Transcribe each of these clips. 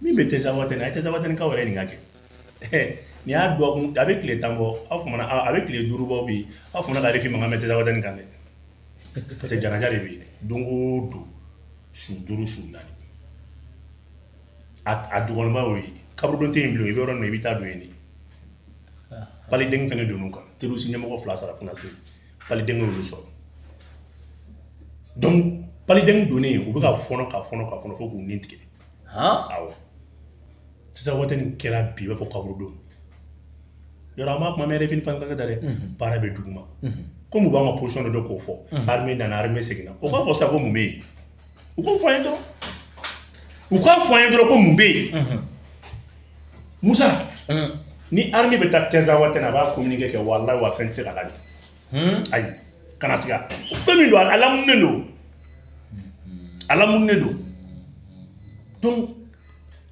Min bɛ Tinzawatène, a ye Tinzawatène kaw yɛrɛ nin ka kɛ. Nin y'a dɔgɔkun, a bɛ tile 10 bɔ, aw famana, a bɛ tile 5 bɔ bi, aw famana ka RFI mankan mɛn Tinzawatène kan dɛ. Parce que janaja de bɛ yen don o don, su 5, su 4. A dugukɔnɔma y'o ye. Kaburudon tɛ yen bilen, i bɛ yɔrɔ min na, i bɛ taa don yen de. Paliden fɛnɛ donn'u kan. Terroriste ɲɛmɔgɔ 2 sara kunna se. Paliden y'olu sɔrɔ. Donc paliden donnen, u bɛ ka fɔnɔ, ka fɔnɔ, ka fɔnɔ fo k'u ni tigɛ. Awɔ. Tinzawatène kɛra bi i b'a fɔ kaburudon. Yɔrɔ an b'a kuma mɛn RFI fan ka dɛ. Baara bɛ duguma. Komi u b'an ka position dɔ dɔn k'o fɔ. Armée nana, armée seginna. O k'a fɔ sisan ko mun bɛ yen? U k'o fɔ an ye dɔrɔn. U k'a fɔ an ye dɔrɔn ko mun bɛ yen? Musa, ni armée bɛ taa Tinzawatène, a b'a communiqué kɛ, walahi wa fɛn tɛ se ka lajɔ. Ayi, kana siga. Fɛn min don, a lamununen don. A lamununen don. Donc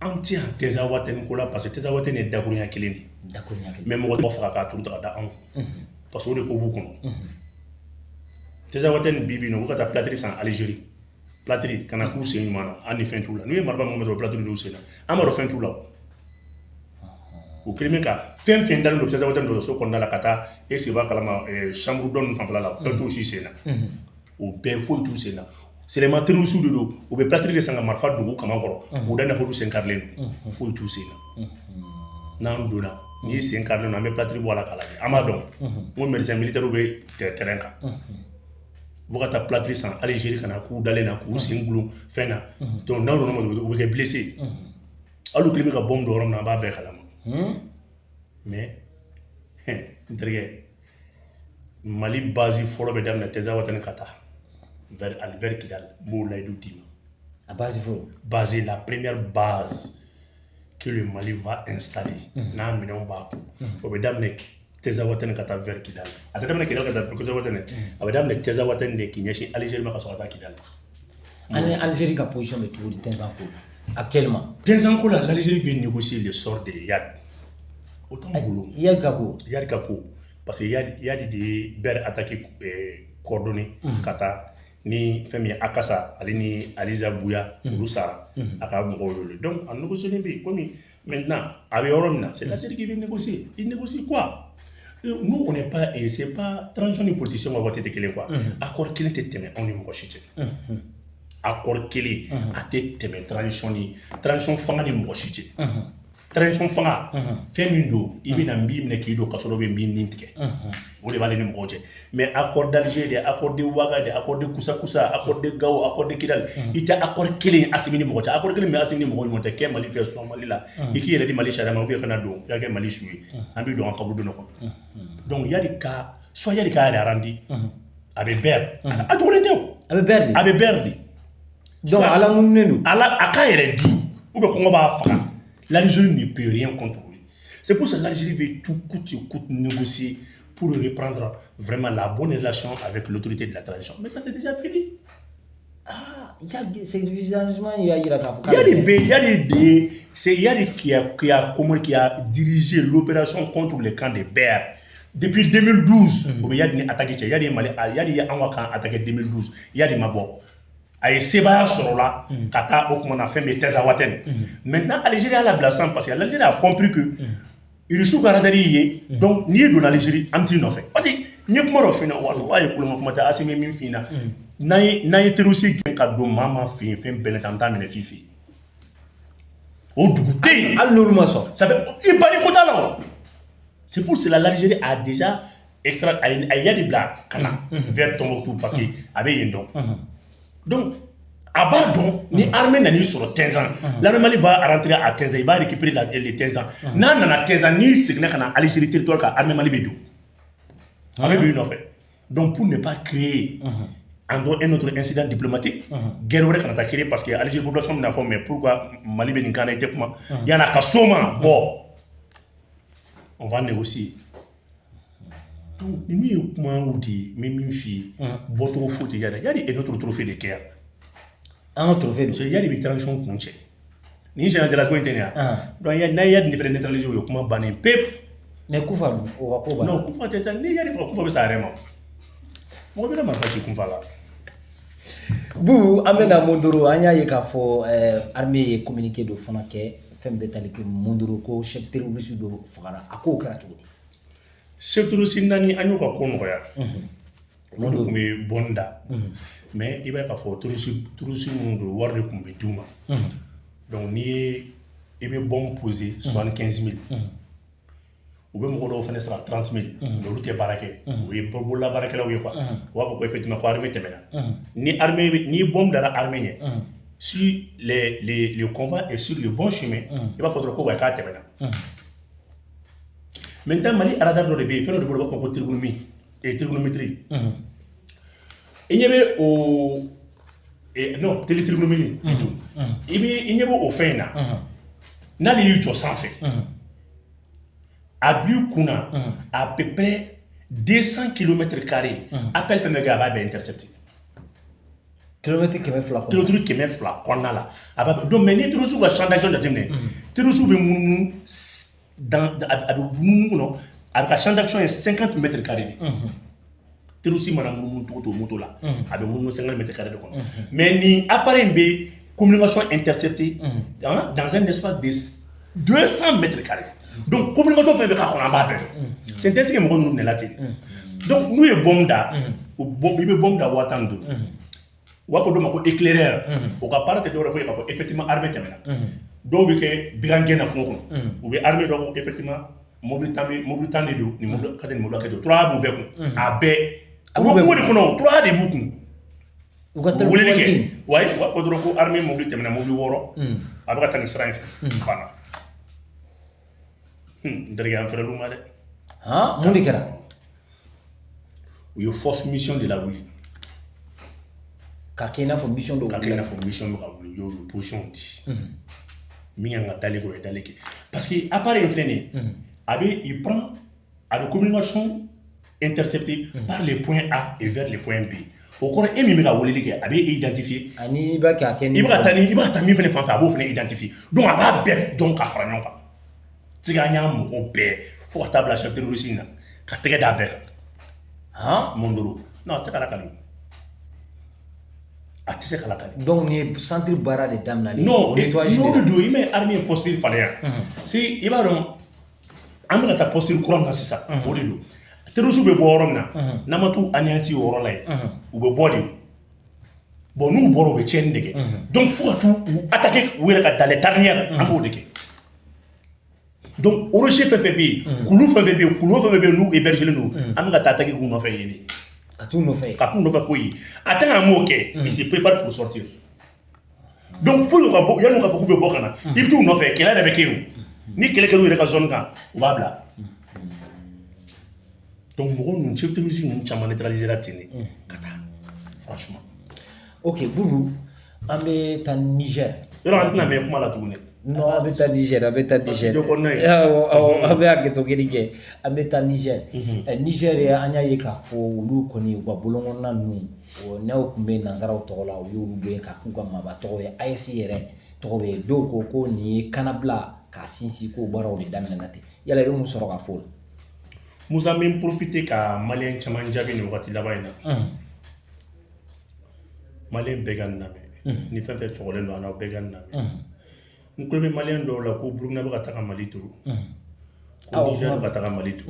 an tɛ yan Tinzawatène ko la parce que Tinzawatène ye dakurunya kelen de ye. Dakurunya kelen. Mais mɔgɔ tɛ faga k'a turu ta ka da anw kun. Parce que o de ko b'u kɔnɔ. Tinzawatène bi bi in na, u bɛ ka taa plâtre san Algérie. Plâtre ka na k'u sen ɲuman na, hali ni fɛn t'u la. N'u ye marifa min dɔrɔn plâtre d'u sen na. An b'a dɔn fɛn t'u la o. U kelen bɛ ka fɛn fɛn dalen don Tinzawatène dɔgɔtɔrɔso kɔnɔna la ka taa e sen b'a kalama chambre dɔ ninnu fanfɛla la, fɛn t'u si sen na. O bɛɛ foyi t'u sen na. Seulement terroriste de don, u bɛ plâtre de san ka marifa dogo u kaman kɔrɔ. K'u da i n'a fɔ olu sen karilen don. Foyi t'u sen na. N'an donna, n'i sen karilen don, an bɛ plâtre bɔ a la k'a lajɛ. An b'a dɔn. N ko médecin militaire bɛ terrain kan. U bɛ ka taa plâtre san Algérie ka na k'u dalen na k'u sen gulon fɛn na. Donc n'aw nana u bɛ kɛ blessé. Hali u kelen bɛ ka bombe don yɔrɔ min na, an b'a bɛɛ kalama. Mais n terikɛ, Mali base fɔlɔ bɛ daminɛ Tinzawatène ka taa vers Kidal. N b'o layidu d'i ma. A base fɔlɔ. Base, la première base que le Mali va installer, n'a minɛnw b'a kun, o bɛ daminɛ Tinzawatène ka taa vers Kidal. A tɛ daminɛ Kidal ka taa Tinzawatène, a bɛ daminɛ Tinzawatène de k'i ɲɛsin Algérie ma ka sɔrɔ ka taa Kidal. An ni Algérie ka position bɛ cogo di Tinzan ko la actuellement? Tinzan ko la, l'Algérie veut négocier le sort de Iyad. O t'anw bolo. Iyad ka ko. Iyad ka ko. Parce que Iyad de ye Ber attaqué coordonné ka taa ni fɛn min ye Akasa ale ni Aliza Bouya, olu sara a ka mɔgɔw wele. Donc a négocier bɛ yen komi maintenant a bɛ yɔrɔ min na, c'est l'Algérie qui veut négocier. Il négocie quoi? Nous, on n'est pas, et c'est pas transition ni politicien ka waati tɛ kelen quoi. Accord kelen tɛ tɛmɛ anw ni mɔgɔ si cɛ. Accord kelen a tɛ tɛmɛ transition ni transition fanga ni mɔgɔ si cɛ. Transition fanga, fɛn min don, i bɛna n b'i minɛ k'i don kaso dɔ bɛ n b'i nin tigɛ. O de b'ale ni mɔgɔw cɛ. Mais accord d'Alger de, accord de Ouaga de, accord de Kusa-Kusa, accord de Gao, accord de Kidal, i tɛ accord kelen Assimi ni mɔgɔ cɛ. Accord kelen bɛ Assimi ni mɔgɔ ni ɲɔgɔn cɛ, kɛ Mali fɛ, sɔn Mali la. I k'i yɛrɛ di Mali sariya ma ou bien kana don, i ka kɛ Mali su ye. An b'i don an kaburu dɔ kɔnɔ. Donc Iyad ka soit Iyad k'a yɛrɛ arandi, a bɛ Ber. A dogolen tɛ o. A bɛ Ber de. A bɛ Ber de. Donc ala mununen don. Ala a k'a yɛrɛ di ou bien kɔngɔ b'a faga. L'Algérie ne peut rien contre lui. C'est pour ça que l'Algérie veut tout coûte que coûte négocier pour reprendre vraiment la bonne relation avec l'autorité de la transition. Mais ça, c'est déjà fini. Ah, il y a c'est visiblement il y a yira k'a fɔ Il y a des pays, il y a des c'est Iyad qui a comment, qui a dirigé l'opération contre le camp de Ber. Depuis 2012, il y a des attaques, il y a des Mali, il y a des an ka camp attaqué 2012, il y a des mabɔ. A ye sebaaya sɔrɔ la ka taa o kumana fɛn min ye Tinzawatène. Maintenant, Algérie y'a labila sisan parce que l'Algérie a compris que Irisiw ka radar ye. Donc n'i ye donna Algérie, an t'i nɔfɛ parce que n ye kuma dɔ f'i ɲɛna, walahi kulonkɛ kuma tɛ, Assimi min f'i ɲɛna, n'an ye terroriste gɛn ka don maa maa fɛ yen, fɛn bɛɛ la, an t'a minɛ f'i fɛ yen, o dugu tɛ yen. Hali n'olu ma sɔn. Ça fait i banni ko t'a la o. C'est pour cela l'Algérie a déjà extra a ye bila ka na vers Tombouctou parce que a bɛ yen dɔn. Donc a b'a dɔn ni armée nan'i sɔrɔ Tinzan, l'armée Mali va rentrer à Tinzan, il va récupérer les Tinzan. N'a nana Tinzan, n'i seginna ka na Algérie territoire kan, armée Mali bɛ don, a bɛ don i nɔfɛ. Donc pour ne pas créer un autre incident diplomatique, guerre wɛrɛ kana taa créer parce que Algérie population bɛna fɔ mais pourquoi Mali bɛ nin kan na, i tɛ kuma yan'a ka s'o ma, bon, on va négocier. Donc ninnu ye kumaw de ye, n bɛ min f'i ye, bɔcogo foyi tɛ Iyad. Iyad est notre trophée de guerre. An ka trophée don. Parce que Iyad bɛ transition kun cɛ ni siɲɛ jala ko in tɛ nin ye wa? Donc n'a ye Iyad ni fɛnɛ neutraliser, o ye kuma bannen pewu. Mais Kufa dun, o ka ko banna. Non, Kufa tɛ sa. Ni Iyad faga, Kufa bɛ sa a yɛrɛ ma. Mɔgɔ bɛ na marifa ci Kufa la. Bu, an bɛna Mondoro. An y'a ye k'a fɔ armée ye communiqué dɔ fana kɛ, fɛn bɛ tali kɛ Mondoro, ko chef terroriste dɔ fagara. A k'o kɛra cogo di? Chef terroriste naani, an y'u ka ko nɔgɔya. Olu de tun bɛ bɔnni da, mais i b'a ye k'a fɔ terroriste minnu don, wari de tun bɛ d'u ma. Donc n'i ye, i bɛ bombe poser 75 000, u bɛ mɔgɔ dɔw fana sara 30 000, mais olu tɛ baara kɛ, o ye bolola baarakɛlaw ye quoi. U b'a fɔ ko effectivement ko armée tɛmɛna. Ni armée, ni bombe dara armée ɲɛ, si les le convoi est sur le bon chemin, i b'a fɔ dɔrɔn ko wa k'a tɛmɛna. Maintenant, Mali radar dɔ de bɛ yen, fɛn dɔ de bolo, u b'a fɔ ko trigonomie et trigonométrie. I ɲɛ bɛ o non, télétrigonomie plutôt. I bɛ, i ɲɛ bɛ o fɛn in na, n'ale y'i jɔ sanfɛ, a b'i kunna à peu près 200 kilomètres carrés, appel fɛn fɛn kɛ, a b'a bɛɛ intercepter. Kilomètre 200 kɔnɔ? Kilomètre 200 kɔnɔna la, a b'a. Donc mais ni terroriste ka champ d'action jateminɛ, terroriste bɛ munumunu dans, a bɛ munumunu kɔnɔ, a bɛ ka champ d'action ye 50 mètres carrés de. Terroriste mana munumunu cogo o cogo moto la, a bɛ munumunu 50 mètres carrés de kɔnɔ. Mais ni appareil in bɛ communication interceptée, hein, dans un espace de 200 mètres carrés. Donc communication fɛn bɛ k'a kɔnɔ, an b'a bɛɛ dɔn. C'est ainsi que mɔgɔ ninnu minɛla ten. Donc n'u ye bombe da, o bombe, i bɛ bombe da 15 000, u b'a fɔ dɔ ma ko éclaireur. O ka baara tɛ dɔwɛrɛ foyi ye k'a fɔ effectivement armée tɛmɛna. Dɔw bɛ kɛ bagan gɛn na kungo kɔnɔ, u bɛ armée dɔ ko effectivement mobili tan bɛ, mobili tan de don, nin mobili ka nin mobili ka don, trois b'u bɛɛ kun, a bɛɛ u bɛ kungo de kɔnɔ, trois de b'u kun. U ka U weleli kɛ wayi, u b'a fɔ dɔrɔn ko armée mobili tɛmɛna, mobili wɔɔrɔ, a bɛ ka taa nin sira in fɛ, banna. N terikɛ, an fɛrɛ l'u ma dɛ. Han, mun de kɛra? U ye force mission de lawuli. Ka kɛ i n'a fɔ mission dɔw. Ka kɛ i n'a fɔ mission bɛ ka wuli, u y'o position di. Min kan ka dali kɛ, o ye dali kɛ, parce que appareil in filɛ nin ye, a bɛ, il prend, a bɛ communication interceptée par le point A et vers le point B. O kɔrɔ, e min bɛ ka weleli kɛ, a bɛ e identifier. Ani i b'a kɛ a kɛ ni I bɛ ka taa ni, i bɛ ka taa min fɛnɛ fan fɛ, a b'o fɛnɛ identifier. Donc a b'a bɛɛ dɔn k'a fara ɲɔgɔn kan. Tigɛ, an y'a mɔgɔ bɛɛ fo ka taa bila chef terroriste in na, ka tɛgɛ d'a bɛɛ kan. Mondoro, non, a tɛ se ka lakali, a tɛ se ka lakali. Donc nin ye centre baara de daminɛlen? Non. O nettoyage n'o de de don, i ma ye armée ye posture falen yan. Si i b'a dɔn, an bɛ ka taa posture kura min na sisan, o de don. Terroriste bɛ bɔ yɔrɔ min na, n'an ma t'u anéantir o yɔrɔ la yen, u bɛ bɔ de. Bon, n'u bɔra, u bɛ tiɲɛni de kɛ. Donc fo ka t'u u attaquer u yɛrɛ ka dans les tanières, an b'o de kɛ. Donc rocher fɛn fɛn bɛ yen, kulu fɛn fɛn bɛ yen, kulu fɛn fɛn bɛ yen, n'u hébergé don, an bɛ ka taa attaquer k'u nɔfɛ yen de. Ka t'u nɔfɛ. Ka t'u nɔfɛ ko yen. A tɛ ka m'o kɛ, il se prépare pour sortir. Donc pour ka bɔ, yan'u ka fɔ k'u bɛ bɔ ka na, i bɛ t'u nɔfɛ, kɛlɛ yɛrɛ bɛ kɛ yen o. Ni kɛlɛ kɛra u yɛrɛ ka zone kan, u b'a bila. Donc mɔgɔ ninnu, chef terroriste ninnu caman neutralisé ra ten de ka taa, franchement. Ok Boubou, an bɛ taa Niger. Yɔrɔ, an tɛna mɛn kuma la tuguni. Non, an bɛ taa Niger, an bɛ taa Niger. Studio kɔnɔna ye. Awɔ awɔ, an bɛ hakɛto kelen kɛ, an bɛ taa Niger. Niger ye, an y'a ye k'a fɔ olu kɔni, u ka bolokɔnɔna ninnu, n'aw tun bɛ nanzaraw tɔgɔ la, u y'olu gɛn ka k'u ka maaba tɔgɔ ye. AES yɛrɛ tɔgɔ bɛ yen. Dɔw ko ko nin ye kannabila k'a sinsin, k'o baaraw de daminɛna ten. Yala i bɛ mun sɔrɔ ka fɔ o la? Musa, n bɛ n profiter ka malien caman jaabi nin wagati laban in na. Malien bɛɛ ka nin lamɛn, ni fɛn fɛn tɔgɔlen don a la, bɛɛ ka nin lamɛn. N tulo bɛ malien dɔw la ko Burukina bɛ ka taga Mali to, ko Niger bɛ ka taga Mali to.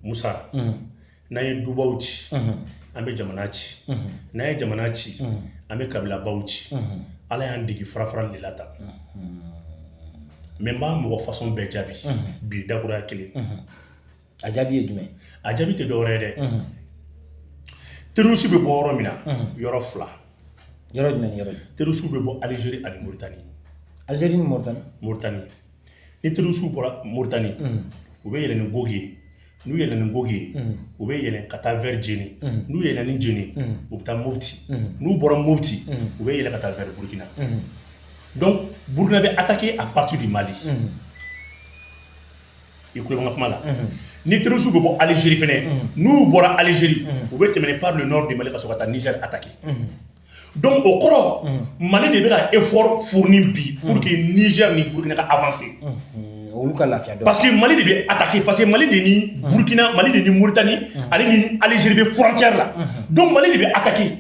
Musa, n'an ye dubaw ci, an bɛ jamana ci. N'an ye jamana ci, an bɛ kabilabaw ci. Ala y'an dege fara farali de la tan. Mais n b'a mɔgɔ façon bɛɛ jaabi bi, dakuruya kelen. A jaabi ye jumɛn? A jaabi tɛ dɔwɛrɛ ye dɛ. Terroriste bɛ bɔ yɔrɔ min na, yɔrɔ fila. Yɔrɔ jumɛn ni yɔrɔ jumɛn? Terroriste bɛ bɔ Algérie ani Mauritanie. Algérie ni Mauritanie. Mauritanie. Ni terroriste bɔra Mauritanie, u bɛ yɛlɛn ni Gogi ye. N'u yɛlɛn ni Gogi ye, u bɛ yɛlɛn ka taa vers Djene. N'u yɛlɛn ni Djene, u bɛ taa Mopti. N'u bɔra Mopti, u bɛ yɛlɛn ka taa vers Burkina. Donc Burkina bɛ attaquer à partir du Mali. I kulo bɛ n ka kuma la? Ni terroriste bɛ bɔ Algérie fɛnɛ, n'u bɔra Algérie, u bɛ tɛmɛ par le nord du Mali ka sɔrɔ ka taa Niger attaquer. Donc o kɔrɔ, Mali de bɛ ka effort fournir bi pour que Niger ni Burkina ka avancer. Olu ka lafiya dɔɔni. Parce que Mali de bɛ attaquer, parce que Mali de ni Burkina, Mali de ni Mauritanie, ale ni Algérie bɛ frontière la. Donc Mali de bɛ attaquer.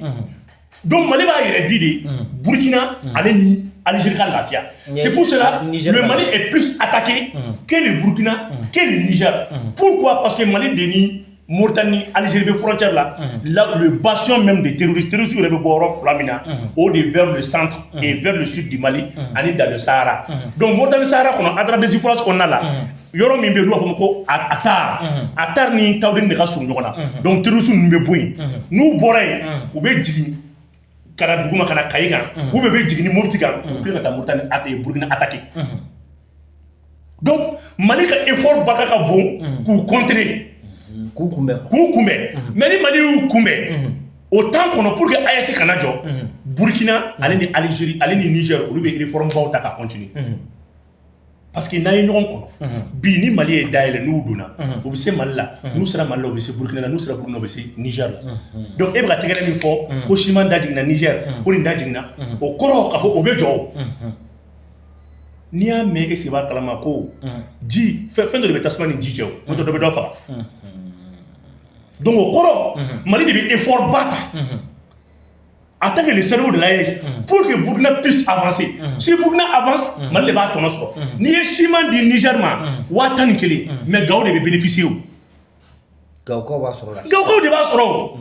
Donc Mali b'a yɛrɛ di de Burkina ale ni Algérie ka lafiya. C'est pour cela le Mali est plus attaqué que le Burkina, que le Niger. Pourquoi? Parce que Mali de ni Mauritanie, Algérie bɛ frontière la, là le bastion même des terroristes, terroristes yɛrɛ bɛ bɔ yɔrɔ fila min na, o de vers le centre et vers le sud du Mali ani dans le Sahara. Donc Mauritanie Sahara kɔnɔ, Adrar des Iforas kɔnɔna la, yɔrɔ min bɛ yen n'u b'a fɔ ma ko Atar, Atar ni Tawudeni de ka surun ɲɔgɔn na. Donc terroristes ninnu bɛ bɔ yen, n'u bɔra yen, u bɛ jigin ka na duguma ka na Kayi kan, ou bien bɛ jigin ni Mopti kan, u bɛ ka taa Mauritanie, Burkina attaquer. Donc Mali ka effort barika ka bon k'u contrer. K'u kunbɛn. K'u kunbɛn. Mais ni Mali y'u kunbɛn o temps kɔnɔ, pour que AES kana jɔ, Burkina ale ni Algérie ale ni Niger, olu bɛ réforme baw ta ka continuer. Parce que n'an ye ɲɔgɔn kɔnɔ bi, ni Mali ye dayɛlɛ, n'u donna, u bɛ se Mali la, n'u sera Mali la, u bɛ se Burkina la, n'u sera Burkina, u bɛ se Niger la. Donc e bɛ ka tɛgɛrɛ min fɔ ko ciment da jiginna Niger, ko nin da jiginna, o kɔrɔ k'a fɔ o bɛ jɔ o. N'i y'a mɛn, e b'a kalama ko ji fɛn dɔ de bɛ tasuma ni ji cɛ, o n'o tɛ dɔ bɛ dɔ faga. Donc o kɔrɔ, Mali de bɛ effort ba ta en tant que le cerveau de l'AES pour que Burkina puisse avancer. Si Burkina avance, Mali de b'a tɔnɔ sɔrɔ. N'i ye ciment di Niger ma 11 000, mais Gao de bɛ bénéficier o. Gawokaw b'a sɔrɔ la. Gawokaw de b'a sɔrɔ o.